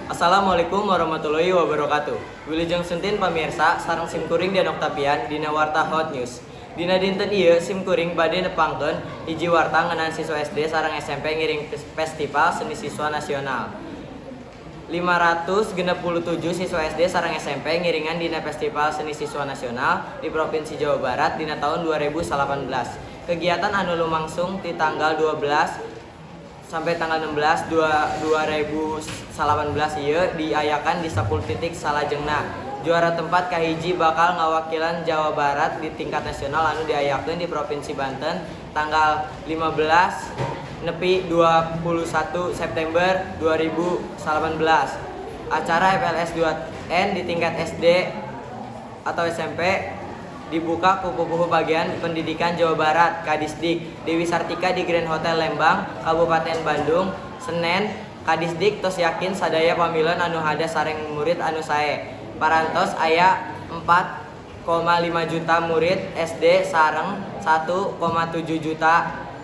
Assalamualaikum warahmatullahi wabarakatuh. Wilujeng sonten, pamirsa, sareng simkuring Dian Oktavian dina Warta Hot News. Dina dinten ieu simkuring bade nepangkeun hiji warta ngeunaan siswa SD sareng SMP ngiring Festival Seni Siswa Nasional. 567 siswa SD sareng SMP ngiringan dina Festival Seni Siswa Nasional di Provinsi Jawa Barat dina tahun 2018. Kegiatan anu lumangsung di tanggal 12 sampai tanggal 16 2018 ieu diayakan di 10 titik salajengna. Juara tempat kahiji bakal ngawakilan Jawa Barat di tingkat nasional anu diayakeun di Provinsi Banten tanggal 15 nepi 21 September 2018. Acara FLS 2N di tingkat SD atau SMP dibuka ku Pupuhu Bagian Pendidikan Jawa Barat, Kadisdik, Dewi Sartika di Grand Hotel Lembang, Kabupaten Bandung, Senin. Kadisdik tos yakin sadaya pamilon anu hadas sareng murid anu sae. Parantos aya 4,5 juta murid SD sareng 1,7 juta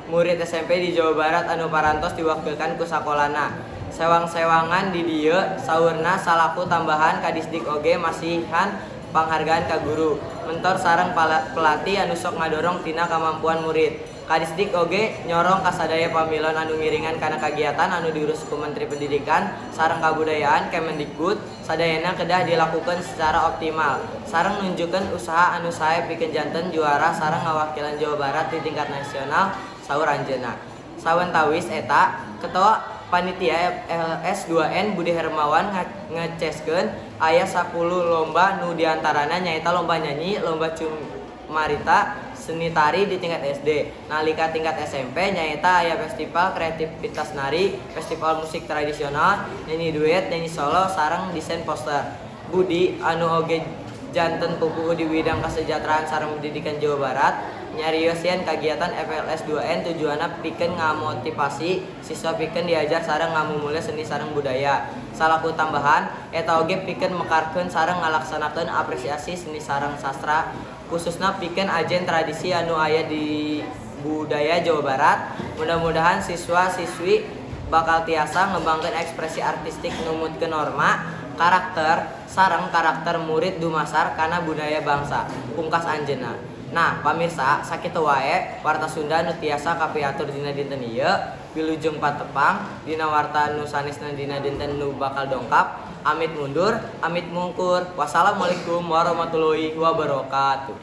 murid SMP di Jawa Barat anu parantos diwakilkan ku sakolana. Sewang-sewangan di dieu, saurna. Salaku tambahan, Kadisdik oge masihan panghargaan ka guru, mentor sareng pelatih anu sok ngadorong tina kamampuan murid. Kadisdik oge nyorong ka sadaya pamilon anu ngiringan kana kagiatan anu diurus ku Menteri Pendidikan sareng Kabudayaan, Kemendikbud, sadayana kedah dilakukan secara optimal sareng nunjukkeun usaha anu sae pikeun janten juara sareng ngawakilan Jawa Barat di tingkat nasional, saur anjeunna. Sawentawis eta, Ketua Panitia FLS 2N Budi Hermawan ngeceskeun aya 10 lomba nu diantarana nyaeta lomba nyanyi, lomba cumarita, seni tari di tingkat SD. Nalika tingkat SMP nyaeta aya festival kreativitas nari, festival musik tradisional, nyanyi duet, nyanyi solo, sareng desain poster. Budi anu oge janten pupuhu di bidang kesejahteraan sareng pendidikan Jawa Barat nyarios yen kagiatan FLS 2N tujuanna pikeun ngamotivasi siswa pikeun diajar sareng ngamumule seni sareng budaya. Salaku tambahan, eta oge pikeun mekarkeun sareng ngalaksanakeun apresiasi seni sareng sastra, khususna pikeun ajen tradisi anu aya di budaya Jawa Barat. Mudah-mudahan siswa-siswi bakal tiasa ngembangkeun ekspresi artistik, numutkeun norma karakter sareng karakter murid dumasar kana budaya bangsa, pungkas anjeunna. Nah, pamirsa, sakitu wae Warta Sunda nu tiasa kapihatur dina dinten ieu. Wilujeng patepang dina warta nu sanesna dina dinten nu bakal dongkap. Amit mundur, amit mungkur. Wassalamualaikum warahmatullahi wabarakatuh.